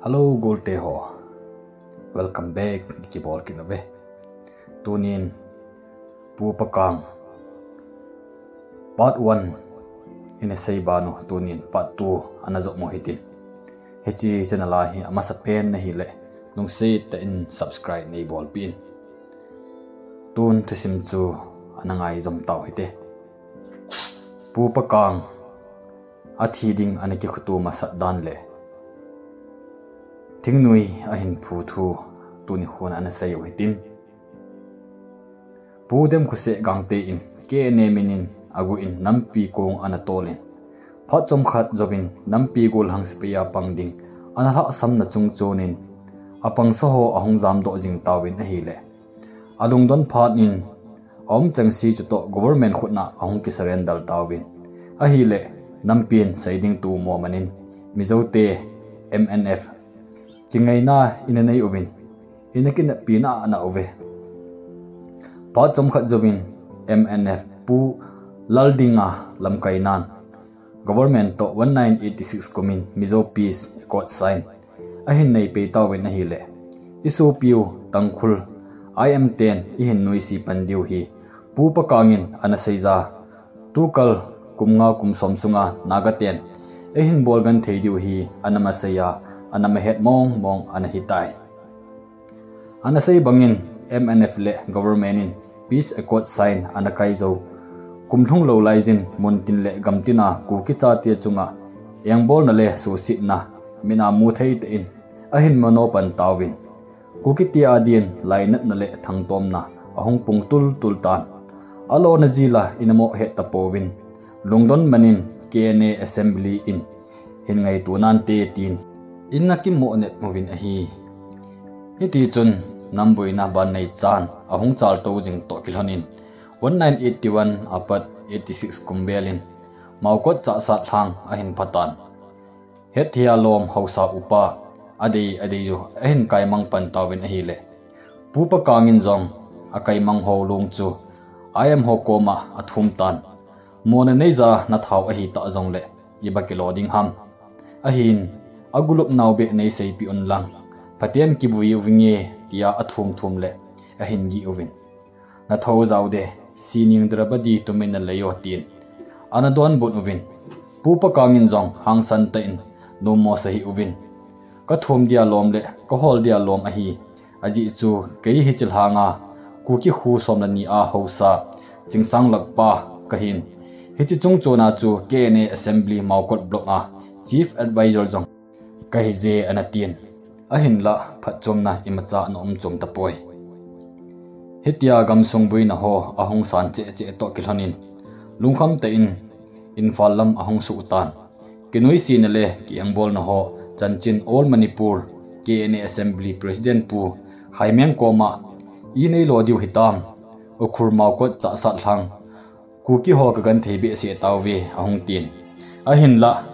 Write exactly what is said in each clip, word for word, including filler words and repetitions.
Hello, golte ho. Welcome back. Kibol kit uve. Tunin Pu Pakang part one ina sei banu, tunin part two ana jom u hitin. Hiche channel a hi amasa pen nahile, lungset tah in subscribe neibolpeh in. Tun thusim chu ana ngaijom tau hite. Pu Pakang athi ding ana kikhutup masat dan le thingnoi ahin phu thu tuni khun ana sei u hitin. Pu Demkhoseh Gangte in K N A min in aguh in nampi kong ana tolin, phat chomkhat jouvin nampi golhang sepai a pang ding ana lhahsamna chung chonin apangsa ho ahung jamdoh jing tauvin ahile, alungdon phat in aum chengse chutoh government khut a ahung kisurrender tauvin ahile, nampin sei ding tumo manin Mizote M N F kingaina ina nei uvin, ina kineppi nana uve. Phat chomkhat jouvin M N F Pu Laldinga lamkainan government toh one nine eighty six kumin Mizo Peace Accord sign ahin nei pei tauvin ahile, isopiu Tangkhul I M ten ihin nuisat pan diu hi Pu Pakang in ana seija, tukal kum nga kum som sunga Naga ten eihin bolgenthei diu hi ana maseiya, ana mahet mong mong ana hitai. Ana sei bangin M N F le government in Peace Accord sign ana kai jou kum lhung lou laijin muntin le gamtin a Kuki chate chunga engbolna le suhsetna min a mu thei tah in ahin mano pan tauvin, Kuki te adin lainatna le thangtomna ahung pung tul tul tan. Alona jila ina mo het tapouvin, lungdon manin K N A Assembly in hin ngaito nante tin ina kimo nep uvin ahi. Hitichun namboina ban neichan ahung chaltou jing toh kilhonin, one nine eighty one apat eighty six kum velin Maokot Chahsat Lhang ahin phatan. Hetthei a lom haosa upa adei adei u ahin kaimang pan tauvin ahile, Pu Pakang in jong akaimang ho lung chu I M ho koma athum tan. Mona neija nathao ahitah jongle iba kilo ding ham? Ahin, agulup nau beh neiseipeh unlang, phaten kivui uvinge, tia athum thum le ahin gih uvin, nathao jao de, sining Draupadi tumin nalei o, tin ana donbut uvin, Pu Pakang in jong hangsan tah in nommo sa hih uvin, kathum dia lom le kahol dia lom ahi. Ajeh chu kei hiche lhanga Kuki kho som le ni a haosa Chingsanglak pa kahin, hiche chung chona chu K N A Assembly Maokot Block a Chief Advisor jong kahije, ana tin. Ahinlah phatchomna imacha ana um chom tapoi. Hitia gamsung boina ho ahung san cheh cheh toh kilhonin, lungkham tah in Imphal lam ahung suh tan. Kinuisatna le kiengbolna ho chanchin All Manipur K N A Assembly President Pu Khaimeng koma, inei lo diu hitam, Ukhrul Maokot Chahsat Lhang Kuki ho kagenthei behseh tauve, ahung tin. Ahinlah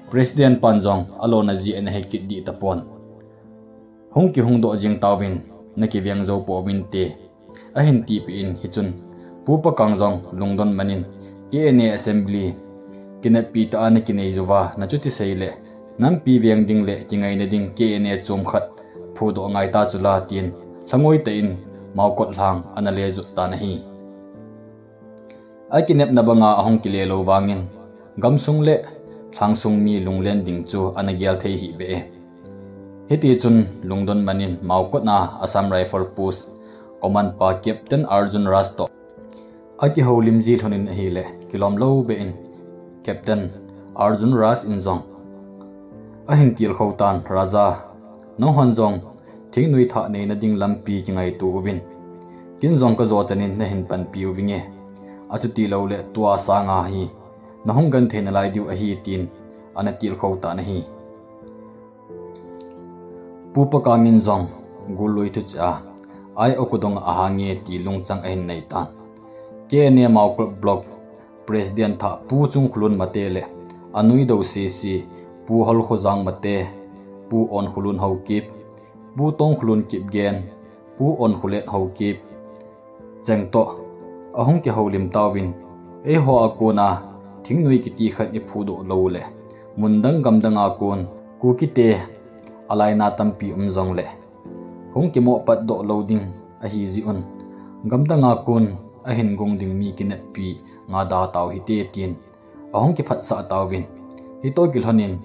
President pan jong alona ji ana hekit dih tapon. Hung kihung doh jing tauvin, nakiveng jou pouvinte, ahin tipeh in, hichun Pu Pakang jong lungdon manin K N A Assembly kineppi tah a nakinei jouva nachuti sei le, nampi veng ding le kingaina ding K N A chom khat phudoh ngai ta chula, tin lhangoi tah in Maokot Lhang ana lejut tan ahi. Akinepna banga ahung kile lou vangin, gamsung le lhangsung mi lunglen ding chu ana gel thei hih beh e. Hitichun lungdon manin Maokot a Assam Rifle Post Command pa Captain Arjun Raj toh akihoulim ji lhonin ahile, kilom lou beh in Captain Arjun Raj in jong ahin tilkhou tan, Raja, nanghon jong thingnoi thah neina ding lampi kingaito uvin, kin jong kajo chanin nahin panpi uvinge. Achuti loule tua sanga hi nahung genthei nalai diu ahi, tin ana tilkhou tan ahi. Pu Pakang in jong gullui thucheh a, ai okudong ahange ti lungchang ahin nei tan. K N A Maokot Block President thah Pu Chungkholun Mate le anui dou sese, Pu Holkhojang Mate, Pu Onkholun Haokip, Pu Tongkholun Kipgen, Pu Onkholet Haokip, cheng toh ahung kihoulim tauvin, eiho a kona thingnoi kiti khat iphudoh lou le, mundang gamdang a kon Kukite alaina tampi um jongle, hung kimoh patdoh lou ding ahi jeh un, gamdang a kon ahin gung ding mi kineppi nga da tau hite tin ahung kiphatsah tauvin. Hitoh kilhonin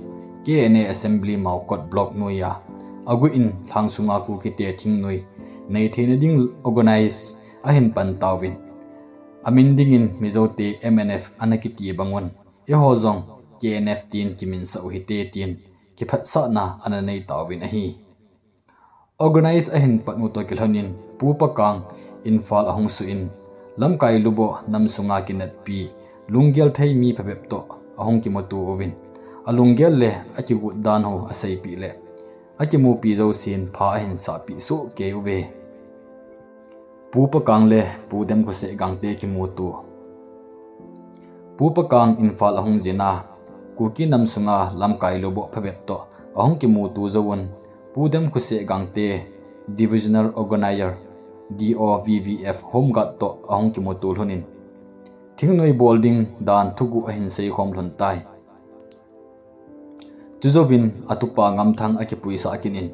K N A Assembly Maokot Block noiya aguh in lhang sunga Kukite thingnoi nei theina ding organize ahin pan tauvin. Amin dingin Mizote M N F ana kiti bangun, eiho jong K N F tin kiminsah u hite tin kiphatsahna ana nei tauvin ahi. Organize ahin pan u toh kilhonin Pu Pakang Imphal ahung suh in, lamkai luboh nam sunga kineppi, lunggel thei mi phabep toh ahung kimuto uvin, alunggel le akigot dan ho aseipeh le akimupi jousen pha ahin sahpeh soh kei uve. Pu Pakang le Pu Demkhoseh Gangte kimuto. Pu Pakang Imphal ahung jin a, Kuki nam sunga lamkai luboh phabep toh ahung kimuto jouvun, Pu Demkhoseh Gangte, Divisional Organizer, D O V V F Home Guard toh ahung kimuto lhonin, thingnoi bol ding dan thuguh ahin seikhom lhon tai. Chujouvin atupa Ngamthang akipuisah kit in,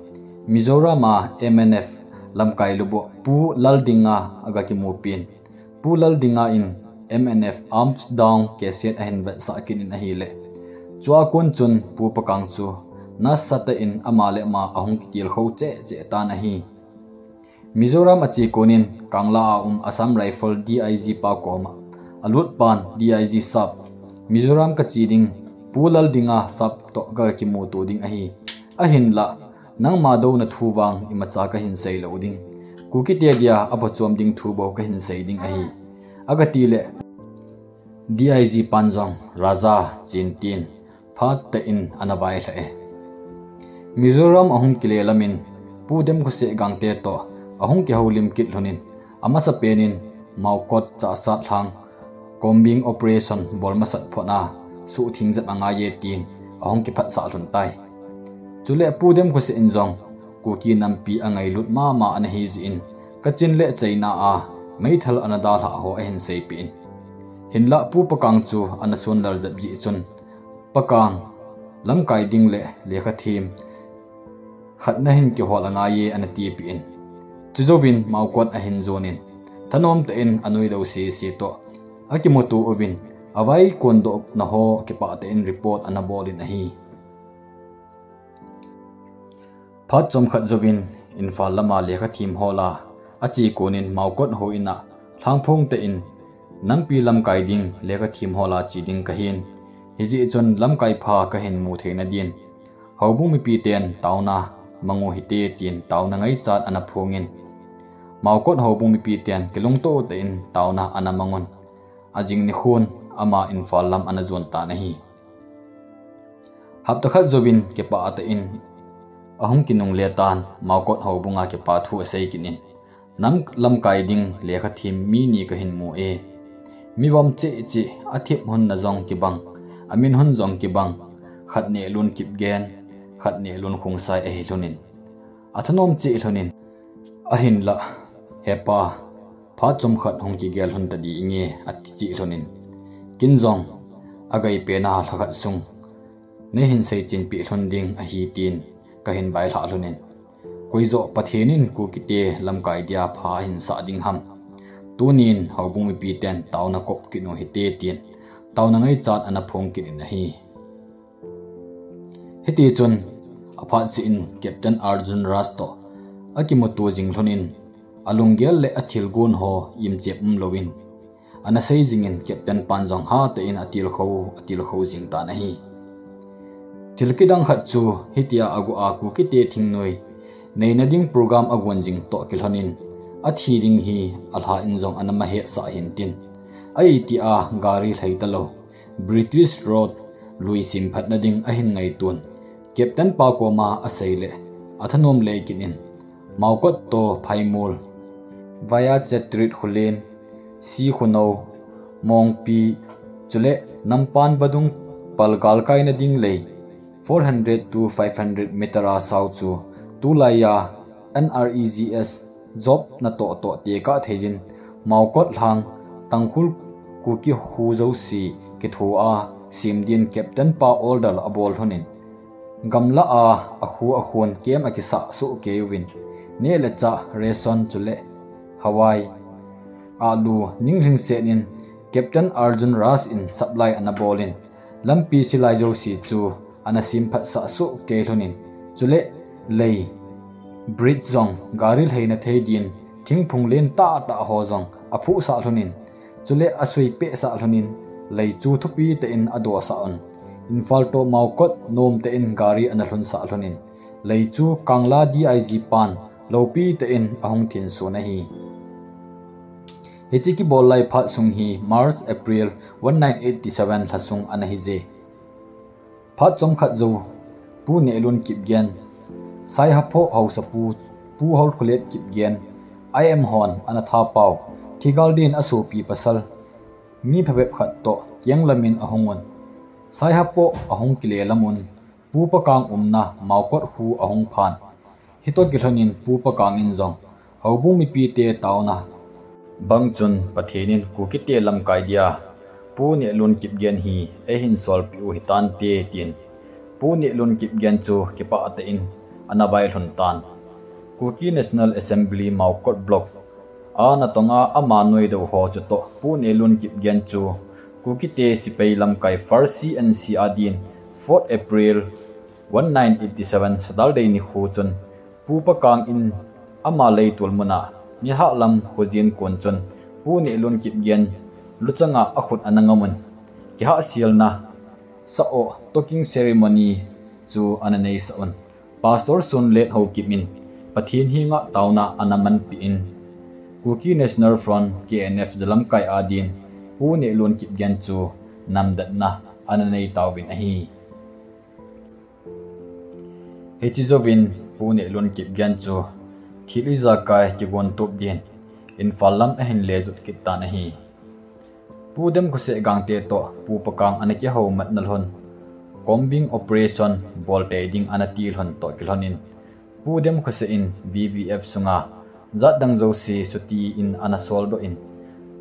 Mizoram a M N F lamkai luboh Pu Laldinga aga kimupin, Pu Laldinga in M N F Arms Down cassette ahin vetsah kit in ahile, chua kon chun Pu Pakang chu nasatah in ama le ama ahung kitilkhou cheh cheh tan ahi. Mizoram ache konin Kangla a um Assam Rifle D I G pa koma alut pan D I G sap, Mizoram kache ding, Pu Laldinga sap toh kaga kimuto ding ahi. Ahinlah, nangma douna thu vang imacha kahin seilou ding, Kukite dia aphochom ding thu bou kahin sei ding ahi, aga tile, D I G pan jong Raja chen tin phatah in ana vailhah e. Mizoram ahung kile lamin Pu Demkhoseh Gangte toh ahung kihoulim kit lhonin, amasapen in Maokot Chahsat lhang combing operation bol masat phot a suhtheng jep angaiye tin ahung kiphatsah lhon tai. Chule Pu Demkhoseh in jong Kuki nampi angailut mama ana hi jeh in, Kachin le China a meithal ana dalhah ho ahin seipeh in, hinlah Pu Pakang chu ana sonlal jep jeh chun, Pakang, lamkai ding le lekhathem khat nahin kihol angaiye ana tipeh in, chujouvin Maokot ahin jonin, thanom tah in anoido sese toh akimuto uvin, avaikondohna ho kipah tah in report ana bolin ahi. Phat chomkhat jouvin Imphal lama lekhathem hol a ache konin Maokot houin a lhangphong tah in, nampi lamkai ding lekhathem hol a che ding kahin, hijeh chun lamkai pha kahin mu theina din houbung mipiten taona mang u hite tin taona ngaichat ana phongin, Maokot houbung mipiten kilungto tah in taona ana mangun, ajing nikhon ama Imphal lam ana jon tan ahi. Hapta khat jouvin kipah tah in ahung kinungle tan, Maokot houbunga kipa thu asei kit in, nam lamkai ding lekhathem mi ni kahin mu e. Mi vom cheh cheh, athep hon na jong kibang, amin hon jong kibang, khat Nehlun Kipgen, khat Nehlun Khongsai ahi lhonin, athanom cheh lhonin, ahinlah, hepa, phat chomkhat hung kigel lhon tadih inge, ati cheh lhonin, ken jong agaipen a lhakhat sung neihin seichenpeh lhon ding ahi tin kahin vailhah lhonin, koijoh Pathen in Kukite lamkai dia pha ahin sah ding ham, tunin houbung mipiten taona kop kit u hite tin taona ngaichat ana phong kit in ahi. Hitichun, aphatseh in Captain Arjun Raj toh akimuto jing lhonin, alunggel le athilgon ho imchep umlouvin, ana sei jingin Captain pan jong hatah in atilkhou, atilkhou jing tan ahi. Thil kidang khat chu hitia aguh a Kukite thingnoi neina ding program agon jing toh kilhonin, athi ding hi alha in jong ana mahetsah hintin, aiti a gari lhai talou, British Road lui semphatna ding ahin ngaitun, Captain pa koma asei le, athanom lei kit in, Maokot toh Phaimol via Chetrit Khullen, C Khunou, Mongpi, chule Nampan vadung pal galkaina ding lei four hundred to five hundred meter a sao chu tulaiya N R E G S job natoh toh tekah theijin, Maokot lhang Tangkhul Kuki ho jouse kithoa sem din Captain pa order abol lhonin, Gamla a akhu akhon camp akisah soh kei uvin, neh le chah, ration chule hawai, alu, ninglhingset in Captain Arjun Raj in supply ana bol in, lampi silai jouse chu ana semphat sah soh kei lhon in, chule lei, bridge jong gari lheina thei din thingphung len tahtah ho jong aphuh sah lhon in, chule asui peh sah lhon in, lei chu thupi tah in adoh sah un. Imphal toh Maokot nom tah in gari ana lhun sah lhon in, lei chu Kangla D I G pan loupi tah in ahung thin sun ahi. Hiche kibol lai phat sung hi March, April nineteen eighty seven lha sung ana hi je. Phat chomkhat jou, Pu Nehlun Kipgen, Saihaphoh haosapu, Pu Holkholet Kipgen, I M hon ana thapau, thigal din asopi pasal mi phabep khat toh keng lam in ahung un. Saihaphoh ahung kile lam un, Pu Pakang umna Maokot khu ahung phan. Hitoh kilhon in Pu Pakang in jong houbung mipite taona bang chun Pathen in Kukite lamkai dia Pu Nehlun Kipgen hi eihin solpeh u hitante tin, Pu Nehlun Kipgen chu kipah tah in ana vailhun tan. Kuki National Assembly Maokot Block a natong a ama noidou ho chutoh Pu Nehlun Kipgen chu Kukite sepai lamkai First C N C a din fourth April nineteen eighty seven Saturday nikho chun Pu Pakang in ama leitol mun a nihah lam khojin kon chun Pu Nehlun Kipgen luchang a akhut ana ngam un. Kihahselna sah o, talking ceremony chu ana neisah un. Pastor Sunlet Haokip in Pathen henga taona ana manpeh in, Kuki National Front, K N F, jalamkai a din Pu Nehlun Kipgen chu namdatna ana nei tauvin ahi. Hiche jouvin Pu Nehlun Kipgen chu thil ijakai kigon tup din Imphal lam ahin le jot kit tan ahi. Pu Demkhoseh gangte toh Pu Pakang ana kihoumatna lhon, combing operation bol tei ding ana ti lhon toh kilhon in, Pu Demkhoseh in B V F sunga jat dang jouse chuti in ana soldoh in,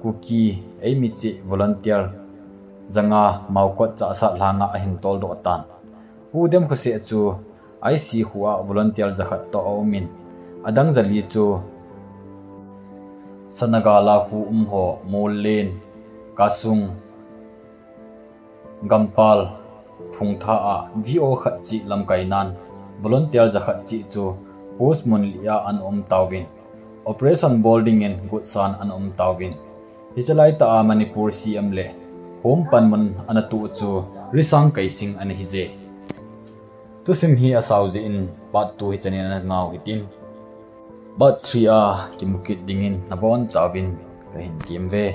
Kuki eimi cheh volunteer janga Maokot Chahsat lhanga ahin toldoh tan. Pu Demkhoseh chu I C khu a volunteer jakhat toh aum in, adang jali chu Sanaga la khu um ho Mollen, Kasung, Gampal, Phungtha a V O khat cheh lamkai nan, volunteer jakhat cheh chu post mun li a ana um tauvin, operation bol dingin gotsan ana um tauvin. Hiche laitah a Manipur C M le home panmun ana toh chu Risang Keishing ana hi je. Thusim hi asao jeh in part two hichan in ana ngau hitin, part three a kimu kit dingin nabonchauvin kahin tem ve.